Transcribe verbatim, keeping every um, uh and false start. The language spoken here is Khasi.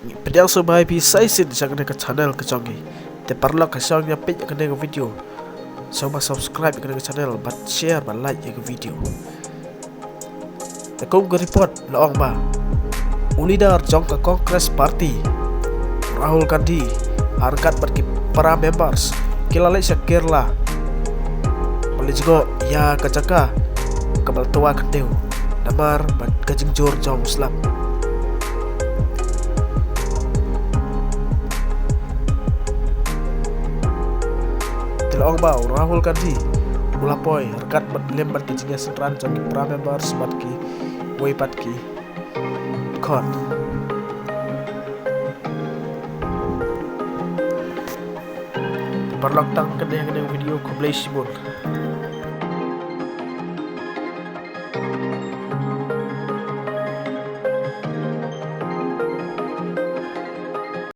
Pdiang sngewbha ïa phi sa shisien sha kane ka channel ka jong ngi. Te paralok, ha shuwa ngin ïa peit ïa kane ka video, sngewbha subscribe ïa kane ka channel bad share bad like ïa ka video. Te kum ka report la ong ba u leader jong ka Congress Party, Rahul Gandhi, ha ryngkat bad ki para members ki la leit sha Kerala ban leit jngoh ïa ka jaka kaba la twa khyndew namar ba ka jingjur jong u slap. Te la ong ba u Rahul Gandhi u la poi ryngkat bad lem bad ki jingïasynran jong ki para members bad kiwei pat ki khun. Paralok, tang kane kane ka video, khublei shibun.